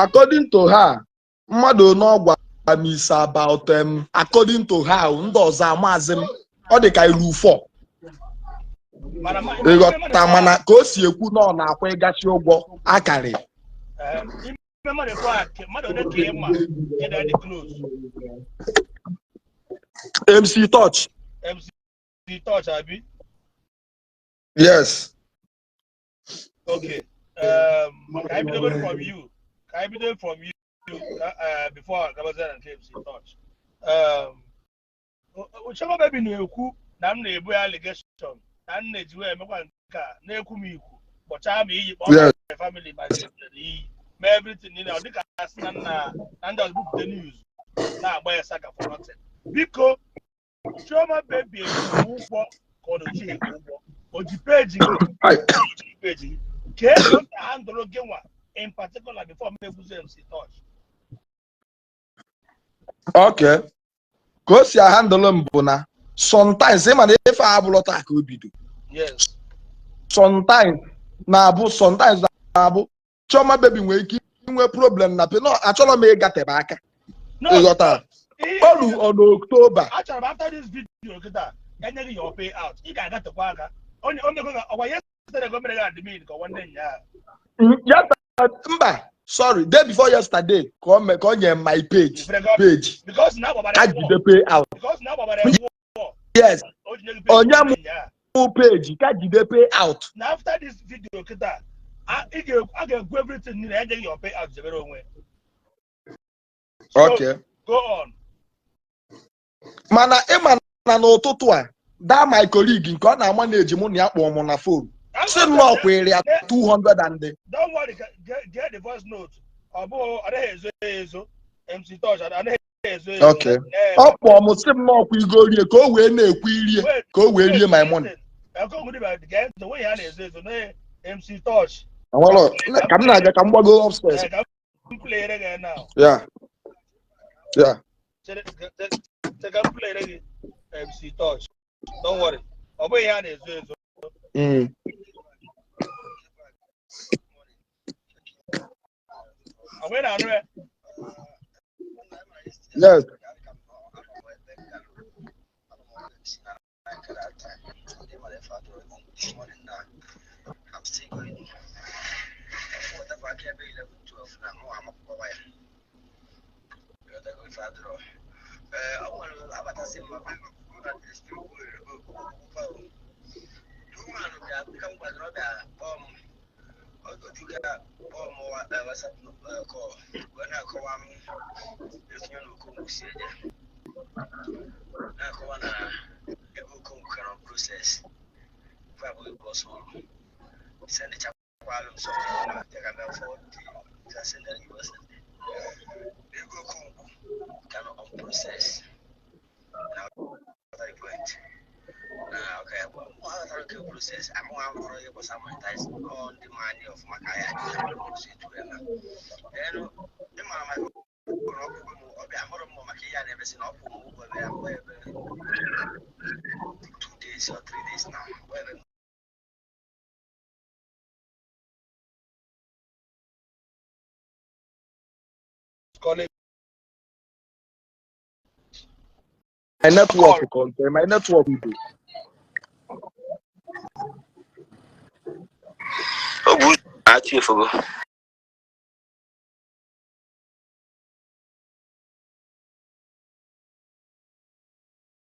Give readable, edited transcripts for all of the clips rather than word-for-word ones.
According to her, mmadụ one ọ gwa m is about according to her, ndị ọzọ amaazị m, ọ dị ka iru 4. Mana Ịghọta, mana ka o si ekwu na ọ na-akwụ ịgachi ụgwọ akarị. Ime mmadụ ekwe a, mmadụ one ka ị ma gị na dị close? MC Touch. MC Touch, abi? Yes. Okay, ka anyị bidogoro from you, ka anyị bido from you before gabazie na nke MC Touch. Chioma Baby na-ekwu na m na-ebu ya allegation na m na-eji wee emekwa nke a, na-ekwu m ikwu kpọchaa m iyi, kpọọ my family, my children iyi, mee everything niile. Ọ dịka asị na nna na ndị ọzọ bupụta news na-agba ya saka for nothing. Biko, Chioma Baby eji ụgwọ ka ọ na-ejighị ụgwọ? O ji peji gị? Peji gị ka ego ka ha ndụrụ gị nwa in particular before m ekwuzi MC Touch. Okay, ka o si ahandle m bụ na sometimes, ịma na ife a abụlọ taa ka o bido. Sometimes na-abụ Chioma Baby nwere ike inwe problem na pe no, achọrọ m ịgatebe aka. No. Ịghọta, olu ọ n'October. Achọrọ m after this video kịta enye gị your pay out, ị ga-agatekwa aka onye omego ga ọgwa yesterday go mere gị admin ka nwanne nya. Ya, mba, sorry, day before yesterday ka o me ka o nye m my page page because na agbabara ka jide pay out. Because na agbabara ụgwọ. Yes. O ji nye gị page. Onye nwanne nya. Mụ page ka jide pay out. Na after this video kịta, ị ga-ekwu everything niile, enye gị your pay out, jebere onwe. So, Okay. go on. Mana ịma na n'ụtụtụ a, that my colleague nke ọ na-ama na-eji mụ na ya kpọọ mụ na phone, sị m na ọ kwere ya 200 and Don't worry, get the voice note. Ọ bụ ọ naghị ezo ezo, MC Touch, ọ naghị ezo ezo. Okay. Ọ kpọọ m, sị m na ọkwa igo rie ka o wee na-ekwu irie ka o wee rie my money. Gee ntị, onwe ya na-ezo ezo na MC Touch. Enwere ka m na-aga, ka m gbago upstairs. Ka m playere gị now. Yeah. Chere ka m playere gị MC Touch. Don't worry, ọ bụghị ya na-ezo ezo. Ọ bụghị na-anụ ya. Yes. I'm still going. Whatever I can be 11, 12 now, I'm up for wire. I want to have a simple na-akọwa na ego Okongwu ka nọ process ife abụghị bọs ọrụ sendichakwalụ m software na ya ka bịa forward the send and you send ego Okongwu ka nọ on process na the point na okay, bụ mụ aghọtara nke process amụ ahụrụ ihe gbasara monetize ọ ndị ma anyị ọfụma ka anyị adịghị mara etu ya na then ị mara maka ụlọ ọkwụkwọ m ọbịa hụrụ m maka ihe a na-emesi na ọkwụ m ụgwọ ebe ya mgbe ebe 2 days or 3 days now mgbe ebe Calling. My network content, my network do. O bụ achị efogo.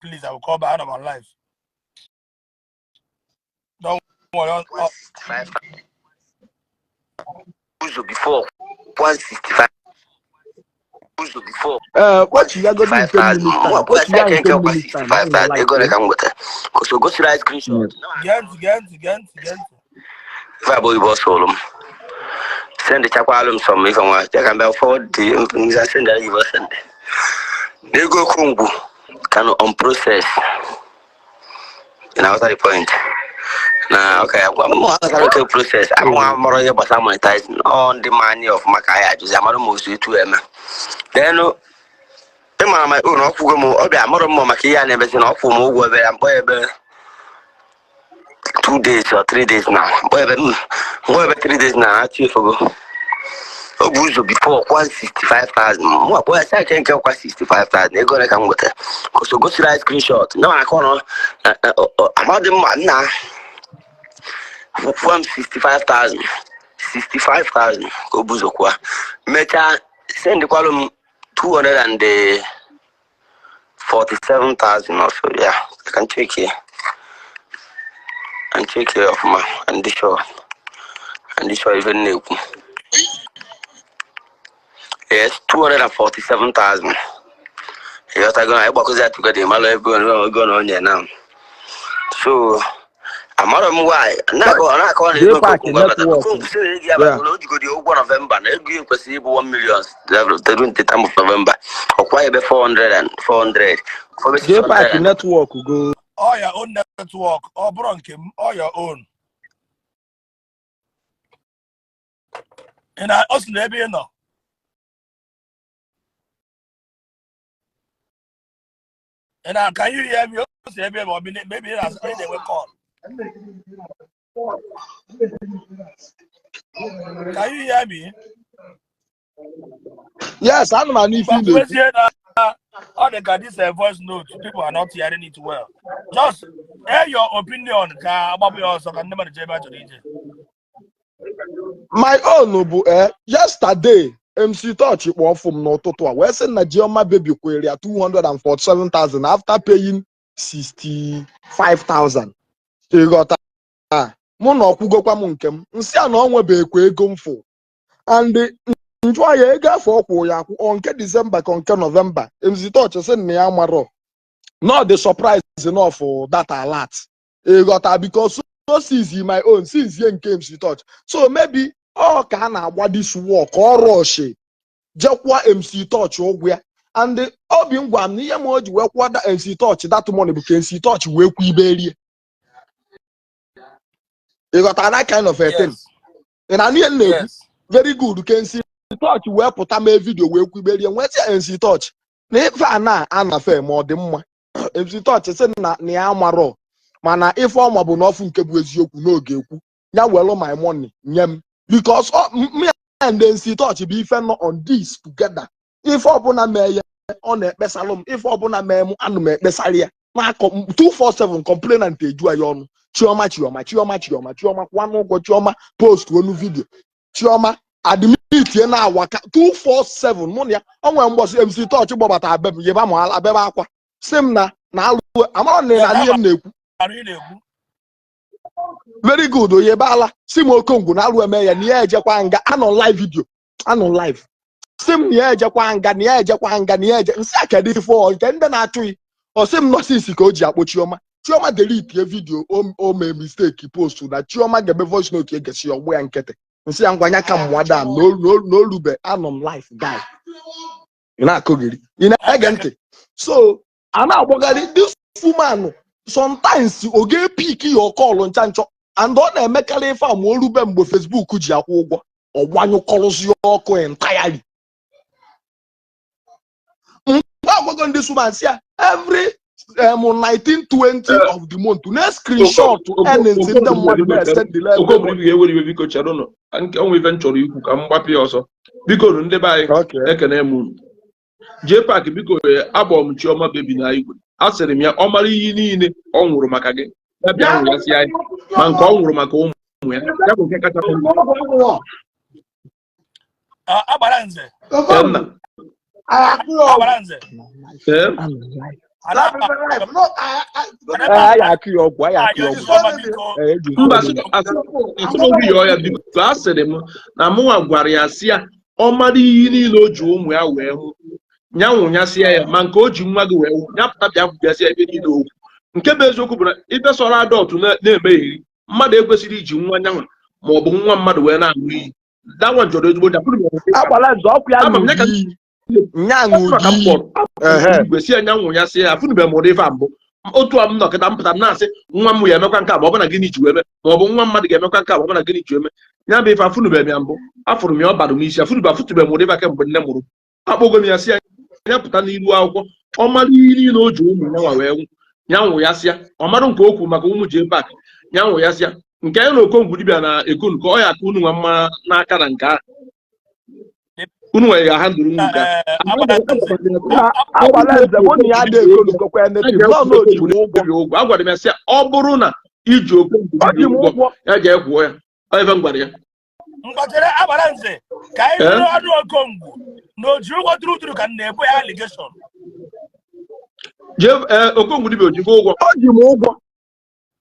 Please, I will call back out of my life. Don't worry. 165 ụzọ before 165 ụzọ before. Ee, kpọchigagodi nke 65,000 minutes time. mụ Kpọchiga nke nke nke ọkwa minutes time anyị 65,000 ego ole like ka m nweta koso gosiri anyị screenshot. Gee ntị, gee ntị, gee ntị, gee ntị. Ife abụghị bọs ụlụ m send chakwalụ m some ife nwa ya ka m bịa forward the nza send and you send ego Okongwu ka nọ on process na the point na okay, gwa m aghọtara nke process amụ amụrụ ihe gbasara monetizing ọ ndị ma anyị ọfụma ka anyị ajụzi amara m ozu etu eme then ị mara my own ọkwụgo m ọbịa amụrụ m maka ihe a na-emezi na ọkwụ m ụgwọ ebe ya mgbe ebe 2 days or 3 days now mgbe ebe mgbe ebe 3 days now achị efogo. O bu ụzọ before kwa 65,000. Mụ akpọ ya sị nke kwa 65,000, ego ole ka m nwetara? So gosiri anyị screenshot na akọ nọ amadị mma nna kwuo m 65,000, 65,000 ka o bu ụzọ kwuo, mechaa sendịkwalụ m 247,000 also. Ya ka m cheki, ka m cheki ọfụma. Ndị sure, ndị sure ife m na-ekwu. Yes, 247,000. Ịghọtago na ịgbakọzi ya together, ịmalụ ego ego na onye na. So amarọ m why na-akọ ọ na-akọ na ego J-Park Okongwu abata. network. Okongwu sị na ego ya abatara, o jigodi ụgwọ November, na ego ya kwesịrị ịbụ 1 million during the time of November. Ọkwa ebe 400 and 400 ọkwa ebe J-Park 600. Network go. All your own network, ọ bụrụ nke m, all your own. Ị na o si n'ebe ị nọ. Ị na, can you hear me? O si ebe ị nọ, maybe ị na-enwe call. Can you hear me? Yes, ana m anụ ife ị na-ekwu. Gbakwuezie na ọ dị ka this voice note, people are not hearing it well. Just air your opinion ka agbapụ ya ọsọ, ka ndị mmadụ jee ebe a chọrọ ije. My own bụ yesterday MC Touch kpọọ fụ m n'ụtụtụ a wee sị na Chioma Baby kwere ya 247,000 after paying 65,000. Ịghọta? Mụ na ọkwụgokwa m nke m, nsị a na ọ nwebekwa ego m fụ, and njụọ ya ego afọ ọ kwụ ya akwụ, ọ nke December ka nke November. MC Touch sị na ya marọ, not the surprise enough that alert. Ịghọta? Because so since my own, since ye nke MC Touch, so maybe ọ ka a na-agba this work, ọ rush jekwa MC Touch ụgwọ ya. And obi m gwa m na ihe ma o ji wee kwụọ MC Touch that money bụ ka MC Touch wee kwụ ibe rie. Ịghọta that kind of a thing? Yes. Ị na ihe m na-ekwu? Yes. Very good. Ka MC Touch wee pụta mee video wee kwụ ibe rie, nweta MC Touch na ife a na anafe ma ọ dị mma. MC Touch sị na ya amarọ, mana ife ọma bụ na ọfụ nke bụ eziokwu n'oge ekwu ya welụ my money nye m, because me and MC Touch bụ ife nọ on this together. Ife ọbụla mee ya, ọ na-ekpesalụ m. Ife ọbụla mee m, anụ m ekpesara ya n'akọ 247 complainant eju ya ọnụ. Chioma, Chioma, Chioma, Chioma, Chioma kwụọ n'ụgwọ, Chioma post onu video, Chioma admit na awaka 247. Mụ na ya o nwere mgbọsị MC Touch gbọbata abe m, yeba m ala, bebe akwa, sị m na na alụ amara na ihe m na-ekwu. Arụ ị na-ekwu. Very good. Oyebe ala si m Okongwu na alụ eme ya, na ya ejekwa nga, anọ live video, anọ live, si m na ya ejekwa nga, na ya ejekwa nga, na ya eje. Nsị a kedu ife ọ nke ndị na-achụghị? Ọ sị m nọsisi ka o ji akpọ Chioma. Chioma delete video o mee mistake post na Chioma ga-eme voice note egesi ya ọgbụ ya nkịtị. Nsị ya ngwa anya ka mwada n'olube anọ m live guy, ị na-akụghịrị, ị na-ege ntị. So a na-agbagharị this woman. Sometimes ọ ga-epiki ya call ncha nchọ, and ọ na-emekarị ife a ma o rube mgbe Facebook ji akwụ ụgwọ, ọ gbanyụkọrụzi ọkụ entirely. Mgbe agwago ndị woman si ya every 1920 of the month na screenshot earnings ndị mmadụ na-esendịla. Okongwu ga-ewere iwe, biko chere ụnụ nke onwe ife m chọrọ ikwu ka m gbapụ ya ọsọ. Biko nụ, ndị be anyị, ekene m unu. J-Park, biko, agbọ m Chioma Baby na igwe, a sịrị m ya ọ mara iyi niile ọ nwụrụ maka gị, ya bịa nwụrasị ya, ma nke ọ nwụrụ maka ụmụ ya, ya bụ nke kacha mma. Agbara nze. Nna. Agbara nze. Ee. Anyị akụ ya ọgwụ, anyị akụ ya ọgwụ. Mba, asịrị yọọ ya, biko. A sịrị m na mụnwa gwara ya, sị ya ọ mara iyi niile o ji ụmụ ya wee nwụ, ya nwụnyasịa ya, ma nke o ji nwa gị wee nwụ, ya pụta bịa gwugasịa ebe niile okwu. Nke bụ eziokwu bụ na ife sọrọ adult na-emegheri mmadụ ekwesịrị iji nwa nyanwa ma ọ bụ nwa mmadụ wee na-aṅụ iyi. Dawa jọrọ ezigbo njọ. Agbala nze ọkụ ya. Ama m ya ka ṅụrụ iyi nya maka ṅụrụ m iyi. Kpọrọ igwe si ya nya nwụnyasị ya. Afụnube m ụdị ife a mbụ. Otu a m nọkịta m pụtara na-asị nwa m ya emekwa nke a, ma ọ bụ na gịnị ji wee mee, ma ọ bụ nwa mmadụ ga-emekwa nke a, ma ọ bụ na gịnị ji wee mee ya bụ ife. Afụnube m ya mbụ, afụrụ m ya, ọ bara m isi. Afụnube, afụtube m ụdị ife kemgbe nne mụrụ. Akpọgo m ya, si ya ya pụta n'iru akwụkwọ, ọ mara ihe niile o ji ụmụ ya nwa wee nwụ, ya nwụ ya sịa. Ọ marụ nke o kwuru maka ụmụ J-Park, ya nwụ ya sịa. Nke ya na Okongwu dibịa na ekonu ka ọ ya aka unu nwa mma n'aka na nke ahụ. Unu nwere ya handle nke a. Na Agbala Nze, mụ na ya na-ekolukọkwa anything, nọ na o ji m ụgwọ. Ụgwọ agwara m ya sị ya, ọ bụrụ na iji Okongwu Ọ ji m ụgwọ, ụgwọ. Ya jee kwụọ ya. Ọ ebe m gwara ya. Mgbachere, Agbara Nze, ka anyị Eh? nụrụ ọnụ Okongwu na o ji ụgwọ tụrụ tụrụ ka m na-ebo ya allegation. Jee ee, Okongwu dibịa ojigo ụgwọ? O ji m ụgwọ.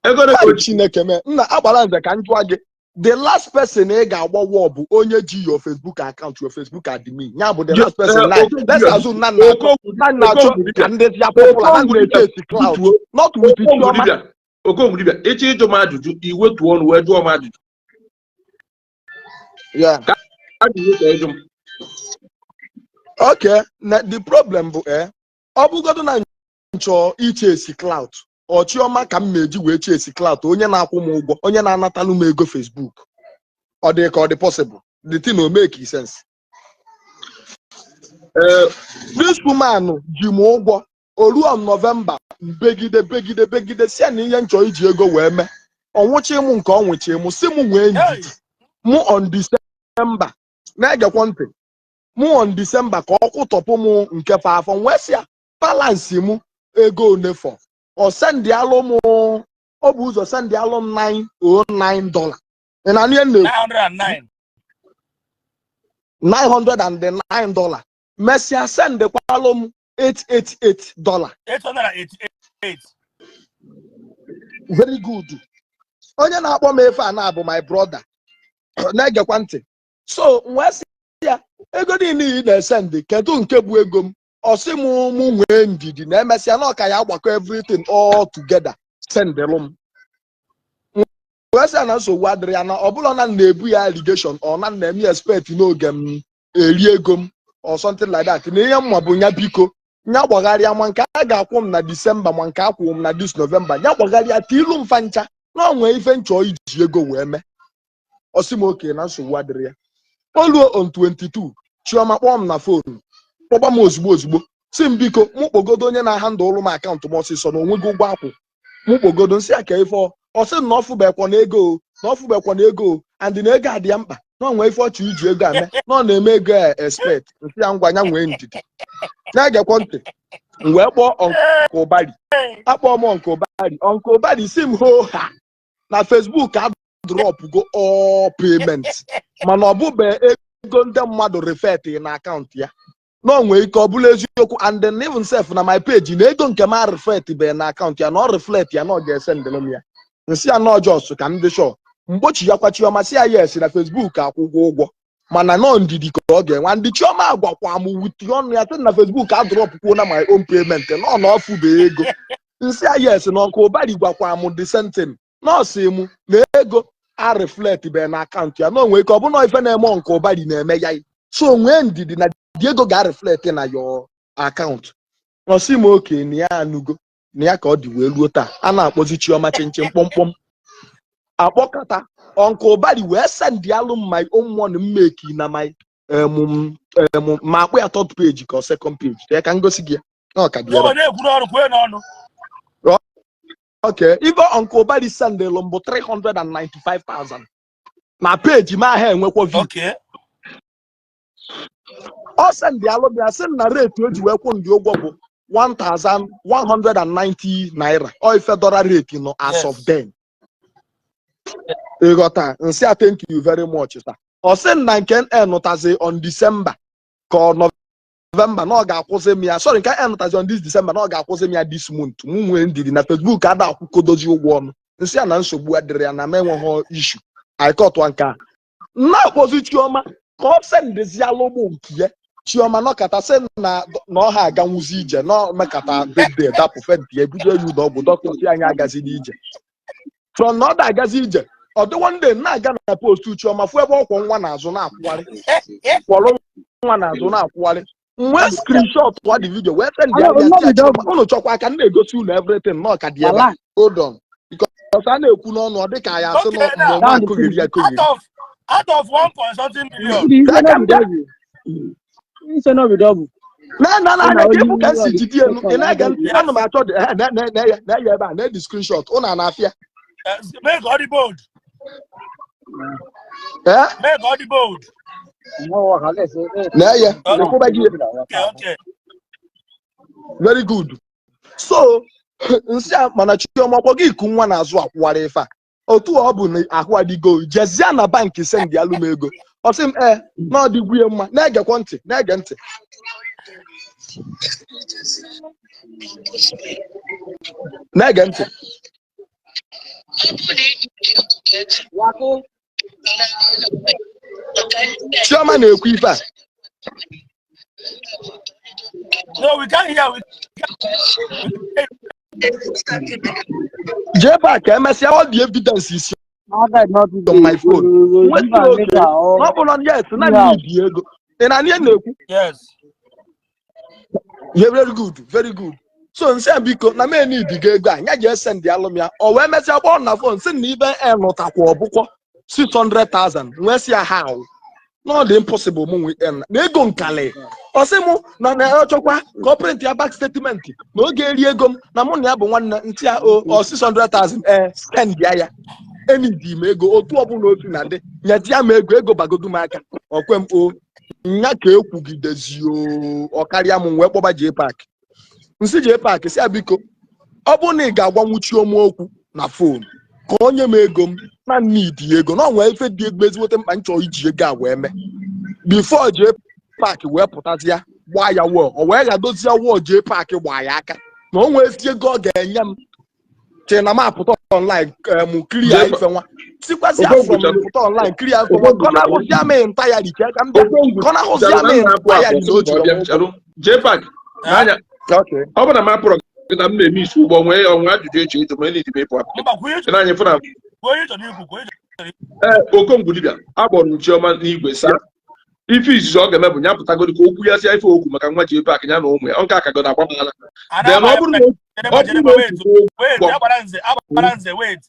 Ego ole ka o Ai, ji? Chineke mee! Nna Agbara Nze, ka m jụọ gị, the last person ị ga-agba wọ bụ onye ji your Facebook account, your Facebook admin, ya bụ the last person. Na let's assume na nna achọ na nna achọ Okongwu ka ndị ya popular na Okongwu nna dibịa echesi clout, butuo. not with Okongwu Chioma. dibịa, Okongwu dibịa, ịchọ ịjụ m ajụjụ, iwetuo ọnụ wee jụọ m ajụjụ. Ajụjụ ka ịjụ m. Okay, na the problem bụ ọ bụgodo na nchọ ichesi clout, ọ Chioma ka m ma-eji wee chesi clout, onye na-akwụ m ụgwọ, onye na-anatalụ m ego Facebook? Ọ dị ka ọ dị possible? The thing o make sense? Ee. This woman ji m ụgwọ o ruo November, begide begide begide, si ya na ihe nchọ iji ego wee mee, ọnwụchi mụ nke ọ nwụchi mụ, si mụ nwee ndidi mụ on December. Na-egekwa ntị, mụ on December ka ọ kwụtọpụ mụ nke fa afọ. Nwee sị ya balance mụ ego one fọ. Ọ send alụ mụ, ọ bụ ụzọ send alụ m $909. Ị na ihe m na-ekwu? 909. $909. Mesịa sendikwalụ m $888. 888. Very good. Onye na-akpọ m efe a na-abụ my brother. Na-egekwa ntị. So wee sị ya, ego niile ị na-esendị, kedu nke bụ ego m? Ọ sị m mụ nwee ndidi na emesịa na ọka ya agbakọ everything all together sendịlụ m. Wee sị ya na nsogbu adịrị ya, na ọ bụla na m na-ebu ya allegation, ọ na m na-eme expect n'oge m eri ego m or something like that, na ihe mma bụ ya biko nya gbagharịa, ma nke a ga-akwụ m na Disemba, ma nke akwụ m na this November, ya gbagharịa tilu m fa ncha, na ọ nwee ife nchọ iji ego wee mee. Ọsị m oke, na nsogbu adịrị ya. O luo on 22, Chioma kpọọ m na phone, kpọba m ozugbo ozugbo, si m biko mụ kpogodo onye na-ahandle ụlụ m account m ọsịsọ, na onwego ụgwọ akwụ mụ kpogodo. Nsị ya ka ife ọ sị na ọfụbekwa na ego o, na ọfụbekwa na ego o, and na ego adị ya mkpa, na ọ nwee ife ọchụ iji ego eme, na ọ na-eme ego a expect. Nsị ya ngwa, ya nwee ndidi. Na-egekwa ntị, m wee kpọọ Uncle Bari. Akpọọ m Uncle Bari. Uncle Bari si m hoo ha na Facebook a drop go all payment, mana ọ bụbe ego ndị mmadụ reflect na account ya, na o nwee ike ọ bụla eziokwu, and then even sef na my page na ego nke m a reflect be na account ya, na ọ reflect ya, na ọ ga-esendịrị m ya. Nsị ya na just ka m dị sure. Mgbochi ya kwa Chioma, si ya yes, na Facebook akwụgwọ ụgwọ, mana nọ ndidi ka ọ ga-enwe. Ndị Chioma agwakwa m wuti ọnụ ya sị na Facebook adrop kwuo na my own payment, nọ na ọfụbe ego. Nsị ya yes, na Uncle Bari gwakwa m the same thing, nọọsụ mụ na ego a reflect be na account ya, na onwe ike ọ bụ na ife na-eme Uncle Bari na-eme ya, so nwee ndidi na the ego ga-reflect na your account. Ọsị m oke, na ya anụgo na ya ka ọ dị wee ruo taa. A na-akpọzi Chioma chinchin kpọmkpọm akpọkọta. Uncle Bari wee send alụ m my own money m make na my ma akpụ ya third page ka ọ second page ya, ka m gosi gị ya na ọ ka dị ebe Ọ na-ekwuru ọrụ kwue n'ọnụ. Okay, ife Uncle Bari sendịlụ m bụ 395,000 na page m ahụ enwekwa view. Ọ sendị alụ m ya, sị m na rate o ji wee kwụ ndị ụgwọ bụ 1190 naira. Ọ ife dollar rate nọ as of then, ịghọta? Nsị a, thank you very much, sir. Ọ sị m na nke n nụtazi on December ka ọ November na ọ ga-akwụsị m ya. Sorry, nke n nụtazi on this December na ọ ga-akwụsị m ya this month. Mụ nwee ndidi na Facebook ada akwụkodozi ụgwọ ọnụ. Nsị a na nsogbu adịrị ya, na m enweghị issue. Aikọtụa nke a na-akpọzi Chioma ka ọ sendizialụ ụmụ nke ya. Chioma nọkata sị na na ọ ha aganwuzi ije, na ọ mekata birthday dapụ fenti ya, ebido ya ụlọ ọgwụ. Dọkịta si anyị agazi n'ije from na ọ da agazi ije. Ọ dị one day na-aga na post Chioma, fụ ebe ọkwọ nwa n'azụ na-akwụgharị, kwọrọ nwa n'azụ na-akwụgharị. Nwee screenshot tụọ the video wee send ya. Ya tia Chioma, unu chọkwa ka m na-egosi unu everything na ọ ka dị ebe a. Hold on, because a na-ekwu n'ọnụ, ọ dị ka ya asị Okay, now. na mgbe akụgheri akụgheri. Out of one point something million. Ka m bịa. Ise no be double. Na na na anya ka ịfụ ka m si jide elu. Ị na-ege ntị? Ana m achọ dị na na na ya na ya ebe a na the screenshot ụnụ a na-afịa. Mee ka ọ dị bold. Ee. Mee ka ọ dị bold. Na ya ekwuba gị. Okay. Very good. So nsị a, mana Chioma, ọkwọ gị iku nwa n'azụ akwụwara ife a, otu ọ bụ na ahụ adịgo, jezie na bank send alụ m ego. Ọ sị m ee, na ọ dịgwu ya mma. Na-egekwa ntị, na-ege ntị. Na-ege ntị. Chioma na-ekwu ife a. No, we can't hear. We Jee back ka emesịa, all the evidence is on my phone. Nweta oke na ọ bụ na yes, na need ego. Ị na ihe na-ekwu? Yes. Yeah, very good, very good. So nsị a, biko, na m need go ego a, nya jee send alụ m ya. O wee mesịa kpọọ na phone, sị na ibe e nụtakwa ọbụkwọ 600,000. Nwee sị ya, how? Na ọ dị impossible mụ nwe na ego nkali. Ọ sị mụ na na ọ chọkwa ka ọ print ya bank statement na oge eri ego m, na mụ na ya bụ nwanne. Ntị ya o ọ 600,000, ee, send ya ya enidi m ego otu ọbụla otu na dị nyezi ya m ego, ego bagodu m aka. Ọkwe m o nya ka ekwugidezi o, ọ karịa m, wee kpọba J Park. Nsị J Park, si ya, biko, ọ bụrụ na ị ga-agwanwu Chioma okwu na phone ka onye m ego m, na need ego, na ọ nwee ife dị egbe ezigbote mkpa m chọrọ iji ego a wee mee. Before J Park wee pụtazi ya gbaa ya wọl, o wee gadozie wọl. J Park gbaa ya aka na o nwee ezi ego ọ ga-enye m che na m apụta online m kiri ya ife nwa tikwazịa from pụta online kiri ya ife nwa ka ọ na-ahụzi ama entirely ka m bịa ka ọ na-ahụzi ama entirely na o jiri m ụgwọ. JPAC n'anya. Okay. Ọ bụ na m apụrụ na m na-eme isi ụgbọ nwee onwe ajụjụ echi ịjụ ma enyi m ịpụ apụ. Mba, kwuo ihe n'anya fụ na kwuo ihe ị chọrọ ikwu, kwuo ihe ị chọrọ ikwu. Ee, Okongwu dibịa akpọrọ m Chioma n'igwe saa. Ife izizi ọ ga-eme bụ ya pụtagodi ka okwu ya sịa ife okwu maka nwa JPAC ya na ụmụ ya nke akagodo agbamala. A Then ọ na-agba bụrụ na jedebe ọ bụrụ jedebe na o wait ji kwuo wait ụgwọ agbara nze, wait,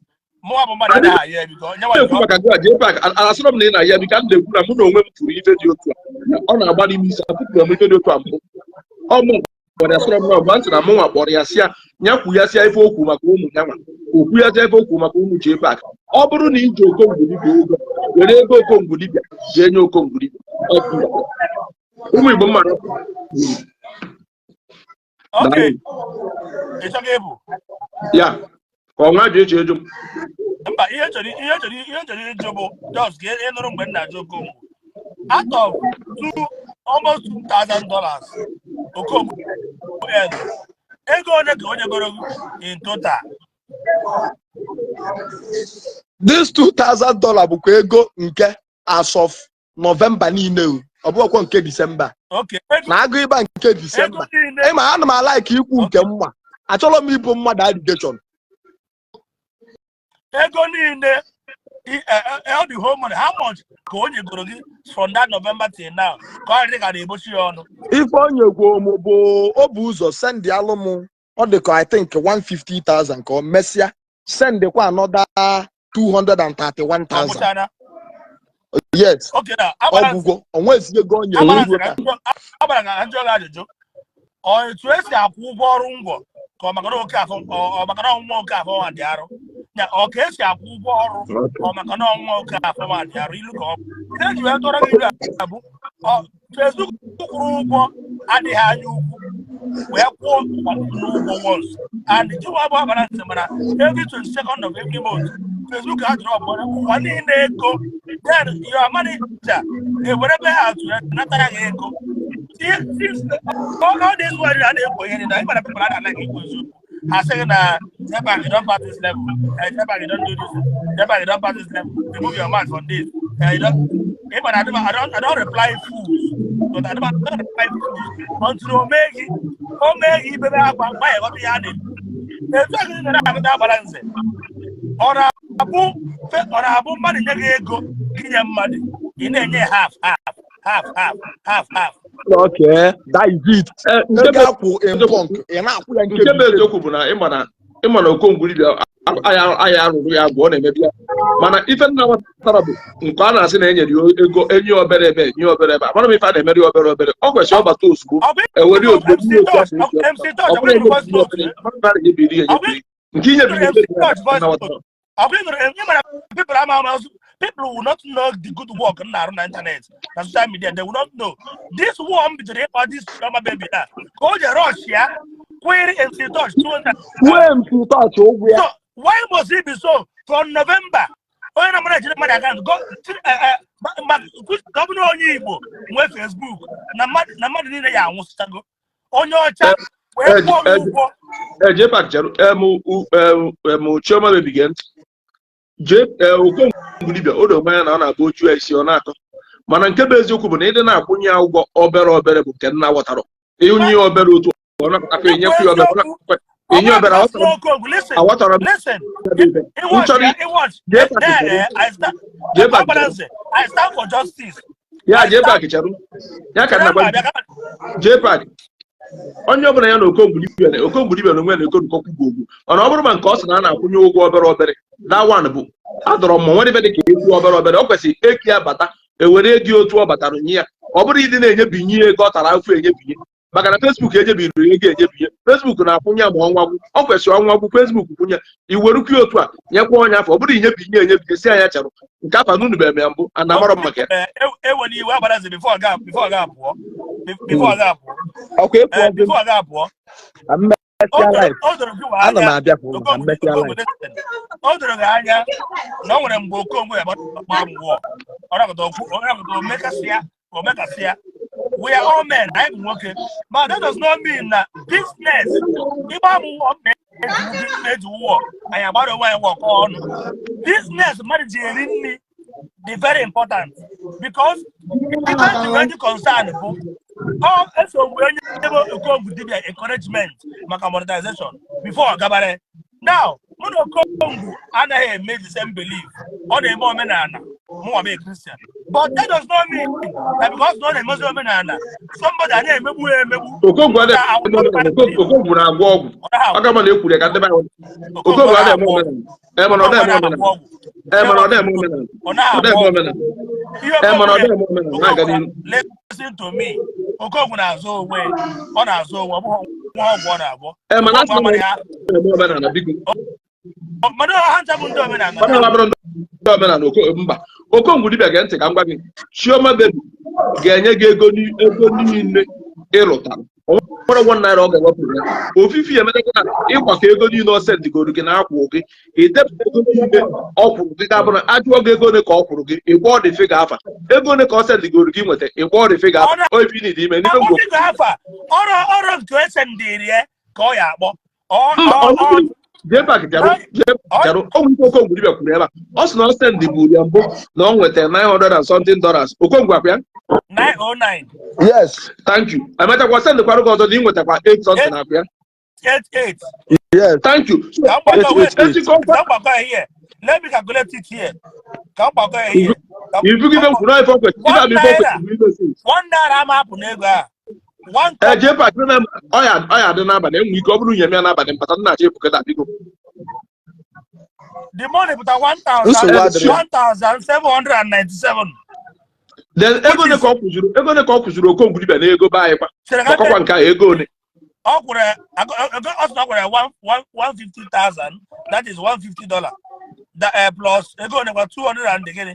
mụnwa bụ mmadụ anaghị ayọ ya, biko nyewa na-ekwu maka gị a JPAC, asịrọ m na ị na-ya biko, a na-ekwu na mụ na onwe m furu ife dị otu a na ọ na-agba n'ime isi afụpụrụ m ife dị otu a mbụ. Ọ mụ kpọrọ ya, sịrọ m na ọgba ntị na mụ nwa kpọrọ ya, sịa ya kwu ya sịa ife okwu maka ụmụ ya nwa, okwu ya sịa ife okwu maka ụmụ JPAC. Ọ bụrụ na iji Okongwu dibịa ego, were ego Okongwu dibịa jee nye Okongwu dibịa. Ọ bụ ụmụ Igbo mmadụ. Okay, ị chọghị ịbụ ya ka ọnwa ji eche eju m. Mba, ihe chọrọ ịjụ bụ just ka ị nụrụ mgbe m na-ajụ Okongwu, out of two almost $2,000 Okongwu ego ego ole ka onye goro gị in total? This $2,000 bụkwa ego nke as of November niile o, ọ bụghịkwa nke December. Okay, ego Na agụ ịba nke ego December. niile. Ịma ana m a-like ikwu nke mma, achọrọ m ịbụ mmadụ allegation. Ego niile all the whole money, how much ka o nyegoro gị from that November till now, ka ọ dị ka na-ebochi ya ọnụ? Ife onye gwuo m bụ o bụ ụzọ send alụ m, ọ dị ka I think 150,000, ka ọ mesịa sendịkwa another 231,000. Ọgwụchana? Yes. Okay, na agbara Ọgwụgwọ onwezi ego o nyere agbara ruo taa. Agbara ka njụ gị ajụjụ, ọ etu esi akwụ ụgwọ ọrụ ngwọ ka ọ maka na oke afọ ọ maka na ọnwụnwa oke afọ nwa dị arụ ya, ọ ka esi akwụ ụgwọ ọrụ, ọ maka na ọnwụnwa oke afọ nwa dị arụ ilu ka ọ ihe eji wee tọrọ gị ilu a bụ ọ Facebook kwụrụ ụgwọ adịghị anya ukwu wee kwụọ ụwa n'ụgwọ once and jiwa bụ agbara ntị, mana every 22nd of every month Facebook ha drop ụwa niile ego, then your manager ewere ebe ha atụ ya natara gị ego. All this while a na-ekwo ihe niile, ịmara people a na-anaghị ikwu eziokwu, ha sị gị na JPAC, you don pass this level. JPAC, you don do this. JPAC, you don pass this level, remove your mouth from this. You don ịmara I don't reply fools, but I don't reply fools until o mee gị ibebe akwa mgbe anyị ghọta ihe a na-ekwu. Etu a gị na-agụta agbara nze, ọ na-abụ mmadụ nye gị ego gị nye mmadụ, ị na-enye half half half half half half. Okay, that is it. Nke ego bụ akwụ in bulk, ị na-akwụ ya nke bụ nkebi. Eziokwu bụ na ịma na Okongwu dibịa aya arụrụ ya agwụ ọ na-emebi ya, mana ife nna ghọtara bụ nke a na-asị na enyere ya ego enye obere ebe nye obere ebe, amara m ife a na-emeri obere obere. Ọ kwesịrị ọbata ozugbo Ọ bụ ewere ozugbo MC ndị otu Touch ahụ esi MC Touch ọ bụrụ ọ bụrụ enye voice note obere, amara m a na-enyebiri ya enyebiri nke inyebiri MC Touch voice note. Ọ bụ ịnụrụ ị mara people ama ama people will not know the good work m na-arụ na internet, na social media. They will not know this one bidoro ịkpọ this Chioma Baby na ka o ji rush ya kwere MC Touch 200. Kwuo MC Touch ụgwọ ya. So why must it be so from November? Onye na-amara ejiri mmadụ account go ka ọ bụrụ onye Igbo nwee Facebook na mmadụ niile ya anwụsịchago, onye ọcha wee kwụọ gị ụgwọ. Jpac, chere em Chioma Baby, gee ntị. Jee Okongwu dibịa o doro anya na ọ na-abụ oju ya isi ọ na-akọ, mana nke bụ eziokwu bụ na ịdị na-akwụnye ya ụgwọ obere obere bụ nke nna ghọtara. Ịnye ya obere otu ọ na-akpata, enyekwu ya obere, ọ na-akpatakwa enye obere. Aghọtara m. Listen. Aghọtara m. Listen. M chọrọ Jpac chere. Jpac chere. I stand for justice. Ya Jpac chere ya ka nna gwa gị. Jpac, onye ọbụla ya na Okongwu dibịa na Okongwu dibịa na onwe ya na Okongwu ogwu, mana ọ bụrụ ma nke ọ sị na a na-akwụnye ụgwọ obere obere, that one bụ adọrọ mmụọ nwere ibe dị ka ekwu obere obere. Ọ kwesịrị eki ya bata, ewere ego otu ọ batara nye ya. Ọ bụrụ ịdị na-enyebinye ya ego ọ tara afụ enyebinye, maka na Facebook ejebiri ego enyebinye. Facebook na-akwụnye ya ma ọnwa gwụ. Ọ kwesịrị ọnwa gwụ, Facebook kwụnye, iwerukwu otu a nyekwa onye afọ. Ọ bụrụ inyebinye enyebinye, si anya charụ nke afa n'unu ya mbụ a na-amarọ m maka ya. Ewela iwe, agbarazi before ọ ga-apụọ. Ọkwa ịpụ ọzọ. Before ọ ga-apụọ. Ka m mesịa live. O doro gị Ana m anya. abịa kwa ụlọ ka m mesịa Okongwu, live. listen. O doro gị anya na o nwere mgbe Okongwu ya gbara m wụọ ọ nakọta okwu, ọ nakọta omekasịa omekasịa. We are all men, anyị bụ nwoke, but that does not mean na business ịgba m wụọ m na-eji wụọ anyị agbara onwe anyị wọkọ ọnụ. Business mmadụ ji eri nri dị very important, because ife ji wee dị concern bụ ọ eso mgbe onye ebe Okongwu dibia encouragement maka monetization before ọ gabara. Now, mụ na Okongwu anaghị eme the same belief. Ọ na-eme omenala, mụnwa bụ Christian, but that does not mean that because na ọ na-emezi omenala, somebody a na-emegbu ya emegbu. Okongwu adịghị eme omenala. Okongwu na-agwọ ọgwụ. Ọ naghị Ọ gama na ekwuru ya ka ndị be anyị. Okongwu adịghị eme omenala. Ee, mana ọ dịghị eme omenala. Ee, mana ọ dịghị eme omenala. Ọ naghị Ọ dịghị eme agwọ ọgwụ. omenala. Ihe Ee, mana ọ Okongwu dịghị eme omenala. Na-aga n'ihu. Listen to me, Okongwu na-azụ onwe, ọ na-azụ onwe, ọ bụghị nwa ọgwụ ọ na-agwọ. Ee, mana asị Okongwu na amara ya. eme omenala, biko. Mana ha ncha bụ ndị omenala. Mana ọ bụrụ ndị omenala mba. Okongwu dibịa, gee ntị ka m gwa gị. Chioma Baby ga-enye gị ego ego niile ịlụtara. O nwere ₦1 ọ ga-ewepụrụ ya ofifi ya emetacha na ịgbakọ ego niile ọ sendịgoro gị na akwụ gị, idepụta ego niile ọ kwụrụ gị, ga-abụ na ajụọ gị ego ole ka ọ kwụrụ gị, ịgba ọ dị figure afa. Ego ole ka ọ sendịgoro gị nweta, ịgba ọ dị figure afa. O ife ị nidi ime n'ife ngwo. Akpọ afa ọrụ nke ese ndịrị ya ka ọ ya akpọ ọ Mba. ọ Ọ Jpac bịarụ, bịarụ. O nwere ike Okongwu dibịa kwuru ebe a, ọ sị na ọ sendị buru ya mbụ na ọ nweta 900 and something dollars. Okongwu, akwa ya? 909. Yes. Thank you. Emechakwa sendịkwara gị ọzọ na ị nwetakwa 8 something, akwa ya? 88. Yes. Thank you. So, Ka m gbakọ, wait. etikọ. Ka m gbakọ ya here. Let me calculate it here. Ka m gbakọ ya here. Ifugife kwuru na ife o kwesịrị ife abụ ife o kwesịrị ime si. ₦1 ama apụ n'ego a. One Ee, Jpac, ọya dị n'abalị, enwe ike ọ bụrụ nye m ya n'abalị mpata nna achọ ịpụ kịta, biko. The money pụta 1000 Nsogbu adịrị. 1797. Then ego ole ka ọ kwụziri, ego ole ka ọ kwụziri Okongwu dibịa na ego be anyị kwa? Chere ka Gbakọkwa nke a, ego ole? Ọ kwụrụ ya ọ sị na ọ kwụrụ ya 150,000, that is $150. That, plus ego ole kwa, 200 and gịnị?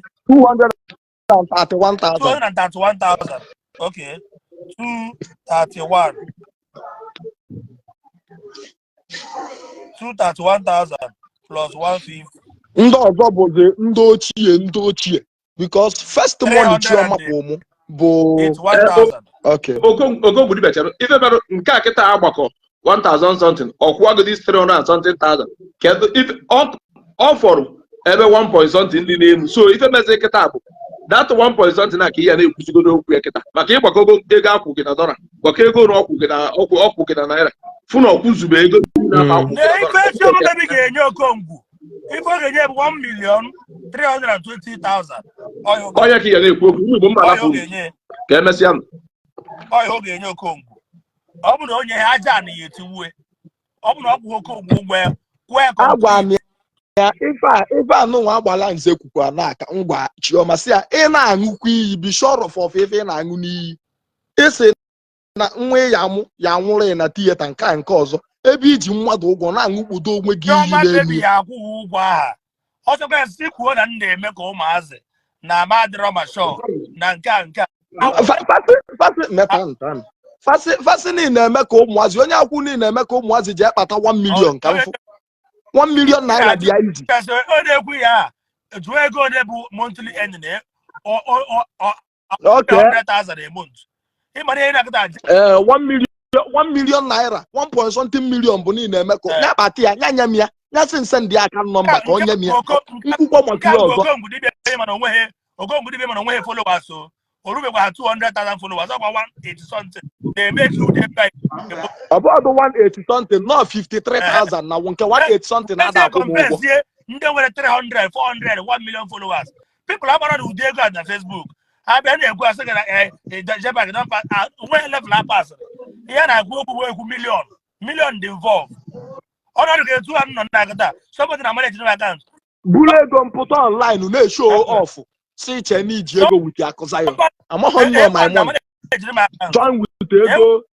231,000. 231,000. Okay, 231, 231,000 plus 150. Ndị ọzọ bụzi ndị ochie, ndị ochie, because first money Chioma kwụ mụ bụ 81,000. Okay. Okongwu dibịa, chere ife mere nke a kịta agbakọ 1000 something, ọ kwụwago this 300 and something thousand. Kedu ife ọ fọrọ ebe 1 point something dị n'elu? So ife mezi kịta bụ that 1 point something a ka ihe na-ekwuzigodo okwu ya kịta, maka ịgbakọgo ego akwụ gị na dọla, gbakọ ego na ọkwụ gị na ọkwụ gị na naira, fụ na ọkwụzube ego niile afọ akwụ gị Na na ife dọla. Chioma Baby ga-enye Okongwu, ife ọ ga-enye bụ 1,320,000. Ọya ọ Ọnya ka ihe na-ekwu okwu. Ụmụ Igbo, mma ọya alafụ ọ unu. ga-enye. Ka emesịa nụ. Ọya ọ ga-enye Okongwu, ọ bụ na onye ha aja na ya etiwue, ọ bụ na ọ kwụghị Okongwu ụgwọ ya, kwụọ ya. Agwa m ya ife a nụnwa agbala nze kwukwa n'aka ngwa Chioma, si ya ị na-aṅụkwa iyi, be sure of ife ị na-aṅụ n'iyi. Ịsị na nwa ya amụ ya anwụrụ ya na theatre nke a nke ọzọ, ebe iji mmadụ ụgwọ na-aṅụkpudo onwe gị iyi Chioma n'elu Baby ya. ya akwụghị ụgwọ aha. Ọsọkwa ya si kwuo na m na-eme ka ụmụazị na ama adịrọ ma shọ na nke a nke a. Fasị mepa ntan. Fasị fasị niile na-eme ka ụmụazị, onye akwụ niile na-eme ka ụmụazị jee kpata 1 million ka mfụ 1 million naira dị ya izi. Kasị ọ na-ekwu ya jụọ ego ole bụ monthly earning ya, 100,000 a month. Ị mara ihe na-akịta aja. Ee, 1 million, 1 million naira, 1 point something million bụ niile eme ka ya kpata ya, nya nye m ya, ya sị nsị ndị aka nọmba ka o nye m ya. Nkwukwo Nke maka a ihe bụ ọzọ. Okongwu dibịa, mana onweghị Okongwu dibịa, mana onweghị followers o o rubekwa ha 200,000 followers. Ọkwa 180 something na-eme ka ụdị ebe a. Ọ bụ ọdụ 180 something, nọ 53,000 na nke 180 something ada akwụ m ụgwọ. Compare ndị nwere 300, 400, 1 million followers. People agbara na ụdị ego a na Facebook abịa na-ekwu, asị gị na JPAC don pass. Onweghị level a pasịrị. Ihe a na-ekwu okwu bụ ekwu million million dị involve. Ọnọdụ ka etu a m nọ na agụta somebody na manage my account. Buru ego mpụta online na-eshow off, si iche na iji ego with akụ Zion. Amaghọ nnọọ my money Manage my account. Join with ego.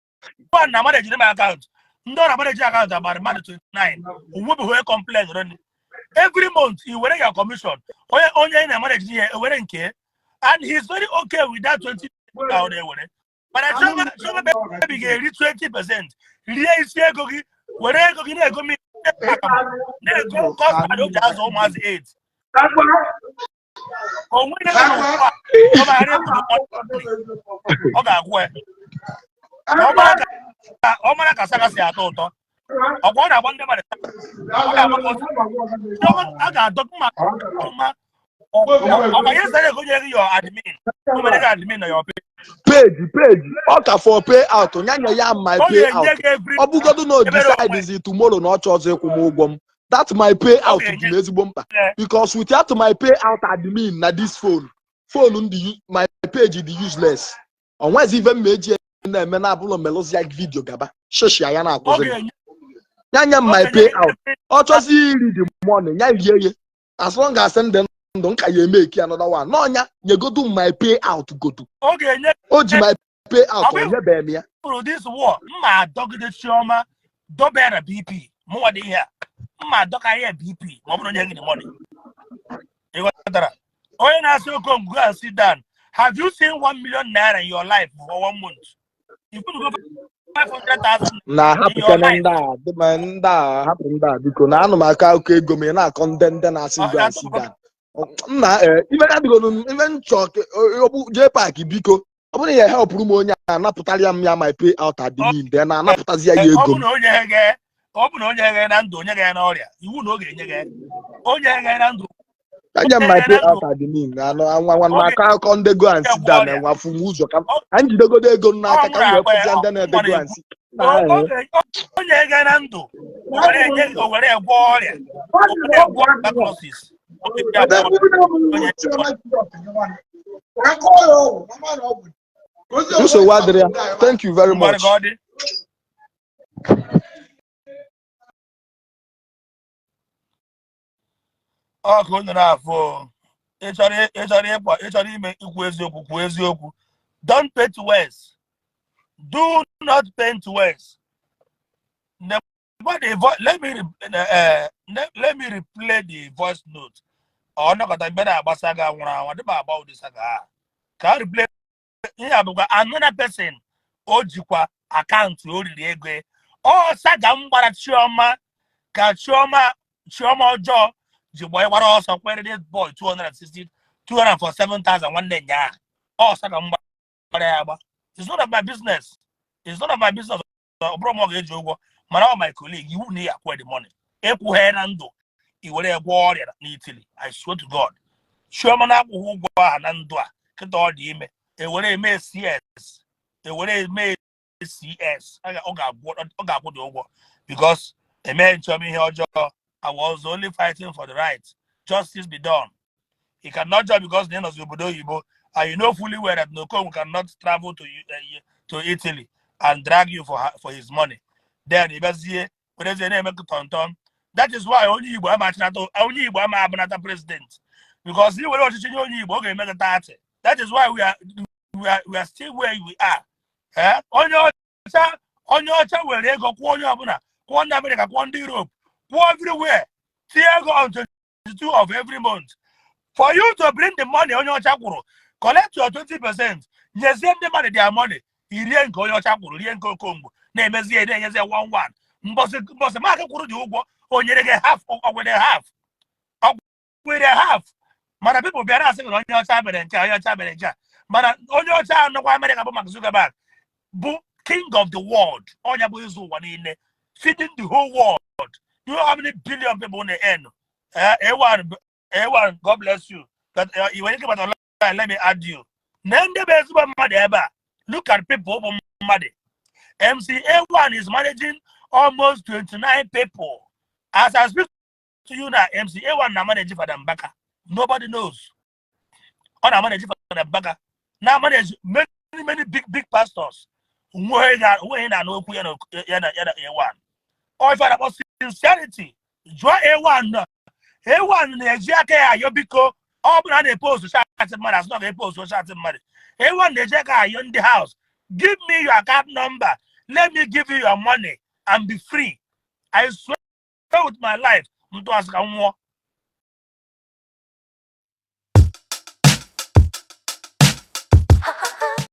One na manage my account. Ndị ọrụ manage account agbara mmadụ 29, onwebeghị onye complain reni. Every month i were your commission, onye ị na-manage ihe ewere nke, and he's very okay with that 20 ahụ na-ewere. Mana Chioma Baby ga-eri 20%, rie isi ego gị, were ego gị na-ego mmiri na-ego custard o ji azụ ụmụazị 8. Onwe ihe nọ n'ụwa ọ maghara ịkwụ, ọ ga-akwụ ya. Ọ mara ka saga si atọ ụtọ. Ọkwa ọ na-agba ndị mmadụ, ọ ga-agba ka ọsọ. A ga-adọ mma mma. Ọkwa ihe zara ego nyere gị your admin, o mere gị admin na your page. Page ọ ka for pay out, nyanya ya my Ọ pay ga-enye out. gị every Ọ bụgodu na o Ebere onwe. decide tomorrow na ọ chọzọ ịkwụ m ụgwọ m, that my pay out ga-enye dị m ezigbo mkpa, gị. Because without my pay out admin na this phone m dị my page dị useless. O nwezi ife m ma eji na-eme na abụlọ melụzia video gaba sheshia ya Ọ na-akwụzị m. ga-enye Ya nye m ọ my ga-enye pay gị out. Ọ chọzi iri the money, ya rie ye. As long as ndị ndụ nka ya emeki another one n'ọnya, nyegodu m my pay out godu. Ọ ga-enye. O ji my pay out. Ọ bụ O nyebeghị m ya. Hụrụ this war, mma adọgide Chioma dobe ya na BP. Mụnwa dị ihe a, mma adọka ya BP ma ọ bụrụ onye gị the money. Ị ghọtara? Onye na-asị Okongwu, go and sit down. Have you seen ₦1 million in your life for one month? You put go 500,000 Na in your hapụkene life. ndị a dị ma ndị a, hapụ ndị a biko. Na anụ m aka akụkọ ego m, ị na-akọ ndị na-asị go and sit down. Nna ee, ife adịgoro m, ife nchọ ọ bụ JPAC, biko, ọ bụrụ na ya helpụrụ m, onye a anapụtara ya m ya my pay out admin, then na-anapụtazi ya ya Ọ ego bụ m. na onye ghe, ọ bụ na onye ghe na ndụ, onye ghe n'ọrịa, iwu na ọ ga-enye gị onye ghe na ndụ. Anya m my pay out admin na anụ nwa nwa Oge akọ akụkọ ndị go and sit down. ọrịa. Enwe afụ m ụzọ ka m jidegodo ego m n'aka ka m wee fụzia ndị na-ede go and sit. Na Onye ghe na ndụ, o were enye, o were gwọọ ọrịa, o were gwọọ tuberculosis. O ga-eji agwọ onye. Nsogbu adịrị ya. Thank you very Ngwanụ, much. ka ọ dị. Ọ ka unu na-afụ o. Ị chọrọ ịkpọ, ị chọrọ ime ikwu eziokwu, kwuo eziokwu. Don't paint words, do not paint words. Let me replay the voice note. Ọ nọkọta mgbe na-agba saga nwụrụ anwụ adịba agba ụdị saga a ka a replay. Ihe a bụkwa another person o jikwa account o riri ego ya. Ọ saga m gbara Chioma ka Chioma ọjọọ ji gbaa gbara ọsọ kwere this boy 260 247,000 nwanne nyaa. Ọ saga m gbara ya agba. It's none of my business, it's none of my business. Ọ bụrụ m ọ ga-eji ụgwọ, mana ọ my colleague, iwu na ya akwụ the money ịkwụghe na ndụ i were ya gwọọ ọrịa n'Italy. I swear to God, Chioma na-akwụghị ụgwọ ahụ na ndụ a kịta ọ dị ime, ewere eme CS, ewere eme CS. Ọ ga-akwụ dị ụgwọ because eme Chioma ihe ọjọọ. I was only fighting for the right justice be done. He cannot just because na ịnọzi obodo oyibo and you know fully well that Okongwu cannot travel to Italy and drag you for his money. Then ịbịazie werezie na-eme tọntọn. That is why onye Igbo ama achịnata, onye Igbo ama abụnata president, because i were ọchịchị nye onye Igbo, ọ ga-eme gị 30. That is why we are still where we are. Eh? Onye ọcha were ego kwụọ onye ọbụla, kwụọ ndị Amerịka, kwụọ ndị Europe, kwụọ everywhere, tinye ego on 22 of every month for you to bring the money onye ọcha kwụrụ. Collect your 20%, nyezie ndị mmadụ their money. Irie nke onye ọcha kwụrụ, rie nke Okongwu, na-emezie, na-enyezie one one. Mbọsị mbọsị Mark kwụrụ dị ụgwọ, o nyere gị half, ọgwere half, ọgwere half. Mana people bịara asị na onye ọcha mere nke a, onye ọcha mere nke a. Mana onye ọcha anọkwa Amerịka bụ Mark Zuckerberg, bụ king of the world. Ọnya bụ ịzụ ụwa niile, feeding the whole world. You know how many billion people na-en? A1 A1, God bless you. But you nwere ike bata online, let me add you. Na ndị bụ ezigbo mmadụ ebe a, look at people bụ mmadụ. MCA1 is managing almost 29 people as I speak to you now. MCA1 na manage Fada Mbaka. Nobody knows. Ọ na manage Fada Mbaka, na manage many, many big, big pastors. Nweghị na-anụ okwu ya na A1. Ọ ife a na-akpọ sincerity. Jụọ A1 na A1 na-eji aka ya ayọ biko. Ọ bụrụ na a na-epost chat mmadụ, asị na ọ ga-epost chat mmadụ. A1 na-eji aka ayọ ndị house, "Give me your account number, let me give you your money and be free." I swear with my life, ntụasị ka m nwụọ.